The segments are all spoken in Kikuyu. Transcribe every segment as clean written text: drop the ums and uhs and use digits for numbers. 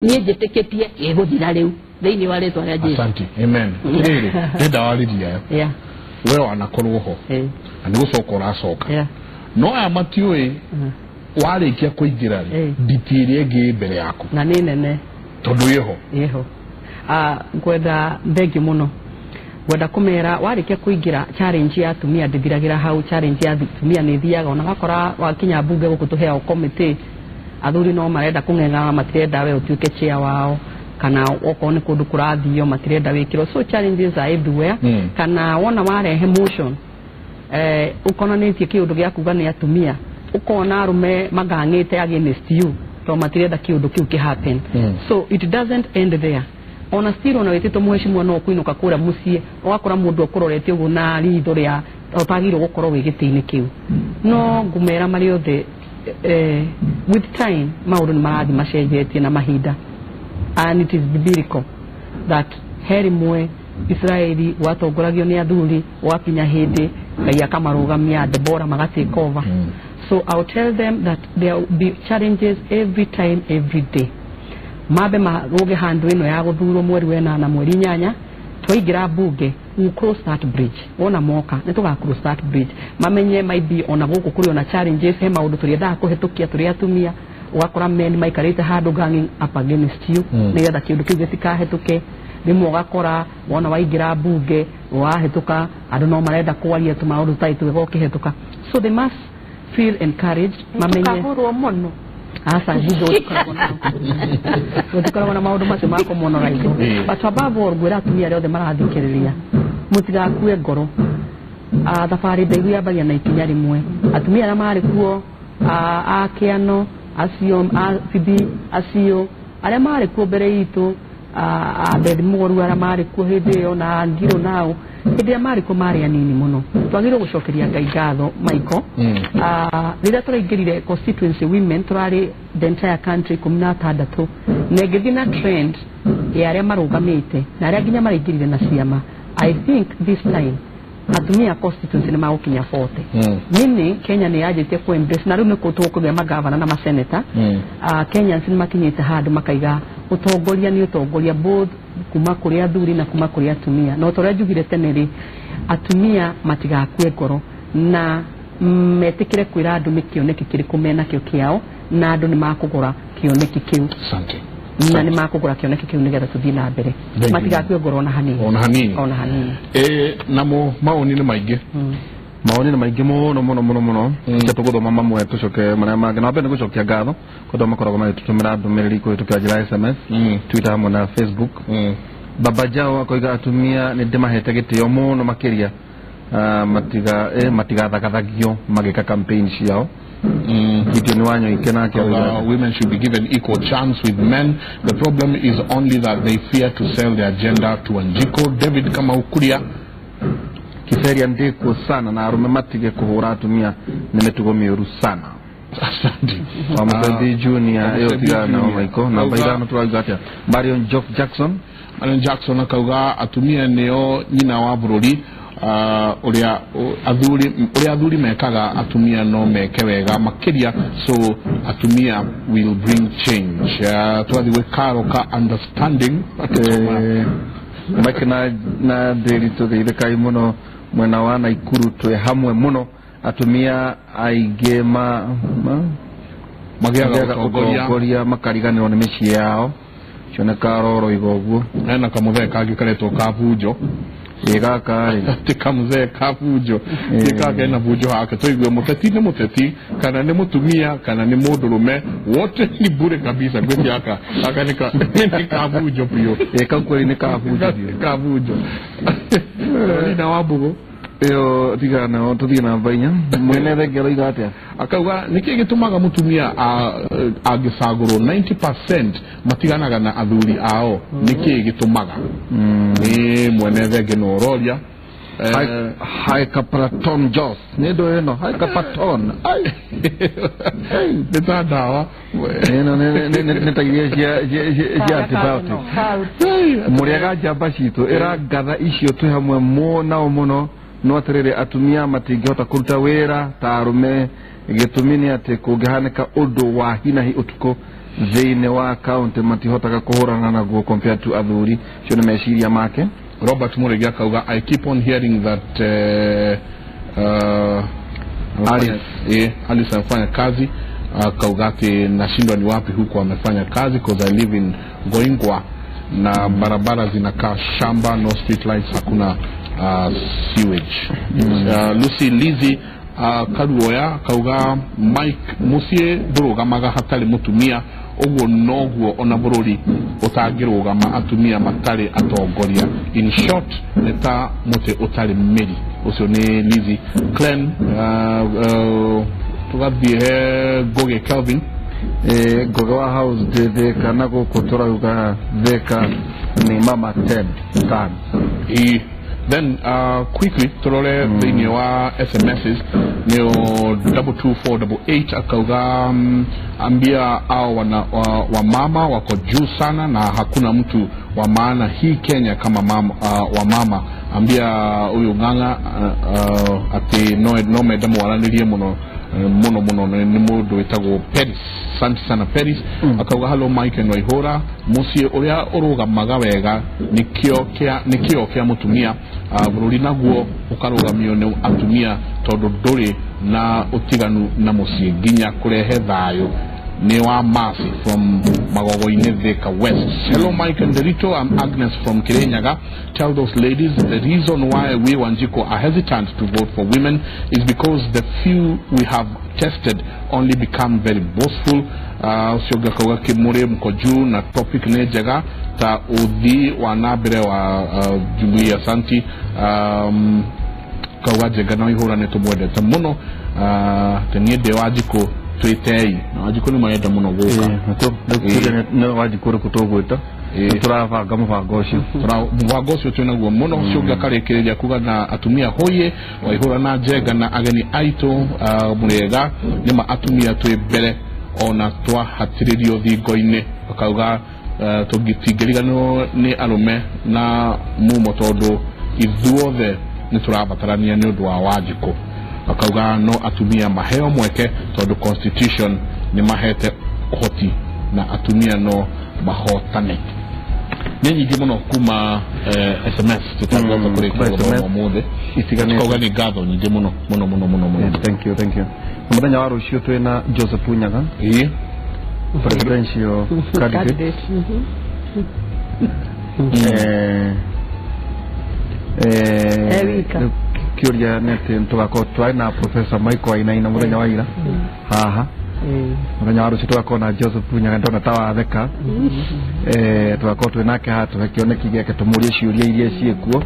Niĩ njĩtĩkĩtie gĩgũthira rĩu thĩinĩ wa rĩtwa rĩa Jesu. Asante. Amen. Rĩrĩ ndenda warĩria aya. We wanakorwo ho na nĩ gũcoka ũracoka, no aya matiũĩ warĩkia kũingĩra rĩ, nditi ĩrĩa ĩngĩ ĩ mbere yaku na nĩ nene tondũ ĩho. Ĩho. Ngwenda thengiũ mũno, ngwenda kũmera warĩkia kũingĩra, challenge ya atumia ndĩthiragĩra hau. Challenge ya atumia nĩ ĩthiaga ona gakora wakinya mbunge gũkũ tũheagwo committee, athuri no marenda kũng'eng'a, matirenda we ũtuĩke chair wao, kana okorwo nĩ kũndũ kũrathio matirenda wĩkĩrwo. So challenges are everywhere. Kana wona warehe motion ũkonanĩtie kĩũndũ gĩa kuga nĩ atumia, ũkona arũme magang'ĩte against you tondũ matirenda kĩũndũ kĩu kĩ happen. So it doesn't end there. Ona still ona wĩtĩtwo mheshimiwa, no ũkũinũka kũrĩa mũciĩ ũgakora mũndũ akũrorete ũguo na ritho rĩa ũtagĩrĩirwo gũkorwo wĩ gĩtĩ-inĩ kĩu. No ngũmera marĩ othe, with time maũndũ nĩ marathiĩ macenjetie na mahinda, and it is biblical that he rĩmwe Israeli gwatongoragio nĩ athuri, gwakinya hĩndĩ Ngai akamarũgamia Debora maga take over. So I'll tell them that there will be challenges every time, every day. Mambe marũge handũ ĩno ya gũthurwo mweri wa 8 mweri 8 twaingĩra mbunge, we will cross that bridge. Wona moka nĩ tũga cross that bridge, mamenye maybe ona gũkũ kũrĩ ona challenges, he maũndũ tũrĩendaga kũhetũkia tũrĩ atumia, ũgakora men maikarĩte handũ ganging up against you nĩgetha kĩũndũ kĩu gĩtikahĩtũke. Rĩmwe ũgakora wona waingĩra mbunge wahĩtũka, andũ no marenda kwaria tũmaũndũ tũtarĩ twega ũkĩhĩtũka. So they must feel encouraged, mamenye Tukahũrwo mũno. Aca, mbunge gũtikoragwo na maũndũ macio ma kũmonoraithwo. But above all, ngwĩra atumia arĩa othe marathikĩrĩria mũtigakue ngoro. Thabarĩ ndaihu yambagia na ikinya rĩmwe. Atumia arĩa marĩ kuo, a kĩano acio, a bibi acio arĩa marĩ kuo mbere itũ, a Bethi Mũgoru arĩa marĩ kuo hĩndĩ ĩyo na Ngirũ nao hĩndĩ ĩrĩa marĩ kuo marĩ anini mũno. Twagĩrĩirwo gũcokeria Ngai ngatho, Michael. Rĩrĩa tũraingĩrire constituency women, tũrarĩ the entire country 16, na ĩngĩthiĩ na trend ya arĩa marũgamĩte na arĩa nginya maraingĩrire na ciama, I think this time atumia a constituency nĩ magũkinya 40. Meaning Kenya nĩ yanjĩtie ku embrace, na rĩu nĩ tũkũgĩa magavana na maseneta. Kenyans nĩ makinyĩte handũ makaiga ũtongoria nĩ ũtongoria both kuma kũrĩ athuri na kuma kũrĩ atumia. Na ta ũrĩa njugire tene rĩ, atumia matigakue ngoro na metĩkĩre kwĩra andũ nĩ kĩoneki kĩrĩkũ menakĩo kĩao, na andũ nĩ makũgũra kĩoneki kĩu. Asante. Na nĩ makũgũra kĩoneki kĩu nĩgetha tũthiĩ na mbere. Thank you. Matigakue ngoro ona hanini. Ona hanini. Ona hanini. Namo mawoni nĩ maingĩ. Mawoni nĩ maingĩ mũno mũno mũno mũno. Cia tũgũthoma mamwe, tũcoke marĩa mangĩ. Na mbere nĩ gũcokia ngatho kwenda makoragwo magĩtũtũmĩra ndũmĩrĩri kũhĩtũkĩra njĩra ya SMS, Twitter hamwe na Facebook. Baba Jao akoiga atumia nĩ ndĩmahete gĩtĩo mũno makĩria. Matiga matigathagathagio magĩka campaign ciao. Gideon Wanyoike nake akoiga Women should be given equal chance with men. The problem is only that they fear to sell their gender to Wanjiku. David Kamau Kuria. Kiferia ndĩkuo sana na arũme matige kũhũra atumia, nĩ mĩtugo mĩũru sana. Asante. Wa Musebi Junior ĩyo. Musebi Tigana nao. Junior. Maiko namba 5 tũrauga atĩa, Marion Jock Jackson? Marion Jackson akauga atumia nĩo nyina wa bũrũri. Ũrĩa athuri, ũrĩa athuri mekaga, atumia no meke wega makĩria, so atumia will bring change. Tũgathiĩ gwĩ Karo ka understanding. Mike na ndĩri tũgeithĩkai mũno mwena wa Naikuru, twĩ hamwe mũno. Atumia aingĩ ma magĩaga magĩaga ũtongoria ũtongoria makariganĩrwo nĩ mĩciĩ yao. Cioneka roroiga ũguo. Hena kamũthee kangĩ karetwo kabunjo. Ĩ gaka rĩ? Ati kamũthee kabunjo gĩka kena bunjo hake. Tũigue mũteti nĩ mũteti, kana nĩ mũtumia kana nĩ mũndũrũme, wote ni bure kabisa. Gwĩtia aka aka nĩ kabunjo biũ. Ĩ kau kweli nĩ kabunjo biũ. Kabunjo Nina wa Mbũgũ. Ĩyo tigana nao, tũthiĩ namba 4. Mwene thenge aroiga atĩa? Akauga nĩkĩ gĩtũmaga mũtumia angĩcagũrwo 90% matiganaga na athuri ao? Nĩkĩ gĩtũmaga? Nĩ mwene thenge no ũroria. Hi Capraton Jos nĩ ndũ ĩno Hi Capraton. Ai. Nĩ ta ndawa. Ĩno nĩ ta iria cia antibiotic. Mũrĩaga njamba citũ ĩra ngatha icio twĩ hamwe nao mũno. No atĩrĩrĩ, atumia matingĩhota kũruta wĩra ta arũme. Gĩtũmi nĩ atĩ kũngĩhanĩka ũndũ wa hinahi ũtukũ, Thĩinĩ wa county matihotaga kũhũrana naguo compared to athuri. Cio nĩ meciria make. Robert Murigi akauga, I keep on hearing that Alice, Alice amefanya kazi. Akauga ati nashindwa ni wapi huko amefanya kazi, cause I live in Goingwa na barabara zinakaa shamba, no street lights, hakuna sewage. Lucy Lizzy Karuoya akauga Mike muciĩ ndũrũgamaga hatarĩ mũtumia, ũguo noguo ona bũrũri ũtangĩrũgama atumia matarĩ atongoria. In short, nĩ ta mũtĩ ũtarĩ mĩri. Ũcio nĩ Lizzy Clen. Tũgathiĩ he Ngũgĩ Kelvin. Ngũgĩ wa house ndĩ Thika na gũkũ tũrauga Thika nĩ mama 10 tan. Then quickly turore thĩinĩ wa SMSs nĩo 22488 akauga ambia au wa mama wako juu sana na hakuna mtu wa maana hii Kenya kama mama, wa mama. Ambia huyu ng'ang'a ati no menda mwaranĩrie mũno muno muno nĩ mũndũ wĩtagwo Paris. Asante sana Paris. Akauga hello Mike and Waihura, mũciĩ ũrĩa ũrũgamaga wega nĩkĩo kĩa mũtumia, bũrũri naguo ũkarũgamio nĩ atumia tondũ ndũrĩ na ũtiganu na mũciĩ nginya kũrehe thayũ. Nĩ wa Mercy from Magogoine Thika West. Hello Mike and Derito, I'm Agnes from Kirinyaga. Tell those ladies the reason why we Wanjiku are hesitant to vote for women is because the few we have tested only become very boastful. Ũcio akauga Kimuri mko juu na topic nĩ njega ta ũthii wa na mbere wa jumuiya. Asante. Kauga Njenga na Waihura nĩ tũmwendete mũno. Niĩ ndĩ Wanjikũ twĩtei na Wanjikũ nĩ marenda mũno gũka. Nĩ Wanjikũ ũrĩkũ tũgwĩta? Tũrabanga mũbango ũcio. Mũbango ũcio twĩnaguo mũno. Ũcio ũngĩ akarĩkĩrĩria kuga na atumia hoye Waihura na Njenga na ageni aitũ mũrĩega, nĩma atumia twĩ mbere ona twahatĩrĩrio thingo-inĩ. Akauga tũtingĩriganĩrwo nĩ arũme na mumo tondũ ithuothe nĩ tũrabatarania nĩ ũndũ wa Wanjikũ. Akauga no atumia maheo mweke tondũ constitution nĩ mahete ũhoti na atumia no mahotane. Nĩ nyingĩ mũno kuma SMS tũtangĩhota kũrĩkia gũthoma ũmũthĩ. Tukauga nĩ ngatho nyingĩ mũno mũno mũno mũno mũno. Thank you, thank you. Mũthenya wa rũciũ twĩna Joseph Unyaga, presidential candidate. Kĩũria nĩ atĩ tũgakorwo twarĩ na Professor Michael Wainaina mũthenya wa ira haha. Mũthenya wa rũciũ tũgakorwo na Joseph Unyaga, ndona ta watheka. Tũgakorwo twĩ nake haha tũhe kĩoneki gĩake tũmũrie ciũria iria ciĩkuo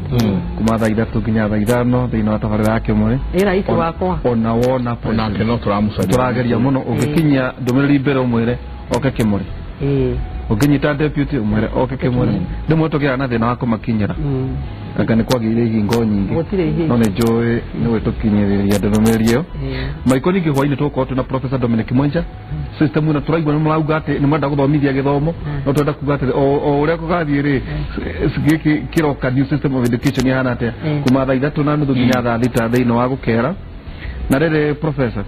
kuma thaa 3 nginya thaa 5 thĩinĩ wa tabarĩra ya Kĩmũrĩ. Ĩ wakwa ona wona onake no tũramũcaria, tũrageria mũno. Ũngĩkinyia ndũmĩrĩri mbere ũmwĩre oke Kĩmũrĩ, ũngĩnyita deputy ũmwĩre oke Kĩmũrĩ. Rĩmwe tũgĩaga na thĩna wa kũmakinyĩra anga nĩ kwagĩire ihingo nyingĩ, no nĩ njũĩ nĩwe tũkinyĩrĩria ndũmĩrĩri ĩyo. Maiko ningĩ hwainĩ tũgũkorwo twĩna Professor Dominic Mwenja. System ĩno tũraigua nĩ mũrauga atĩ nĩ mwenda gũthomithia gĩthomo, no twenda kuga atĩ o ũrĩa kũgathiĩ rĩ, gĩkĩ kĩroka new system of education ihana atĩa, kuma thaa 3:30 nginya thaa 6 thĩinĩ wa gũkera. Na rĩrĩ Professor,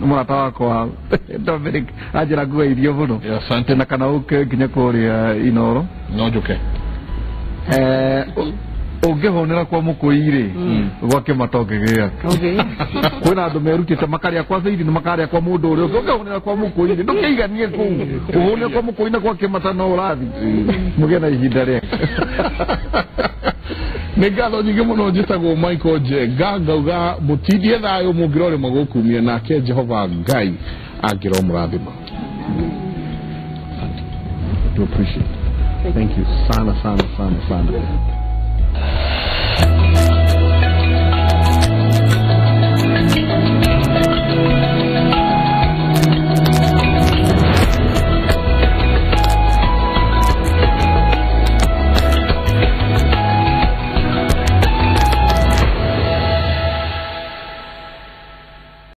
mũrata wakwa Dominic anjĩra nguga irio mũno na kana ũke nginya kũrĩa Inoro no njũke. Ũngĩhũnĩra kwa mũkũi rĩ, gwa Kĩmata ũngĩgĩa. Kwĩna andũ merutĩte makarĩa kwa Saidi na makarĩa kwa mũndũ ũrĩa ũngĩ. Ũngĩhũnĩra kwa mũkũi rĩ, ndũkĩiganie kũu. Ũhũnĩre kwa mũkũi na kwa Kĩmata no ũrathi mũgĩe na ihinda rĩega. Nĩ ngatho nyingĩ mũno. Njĩtagwo Michael Njenga, ngauga mũtindie thayũ mũngĩrorĩma gũkumia, nake Jehova Ngai angĩromũrathima. To appreciate. Thank you sana sana sana sana.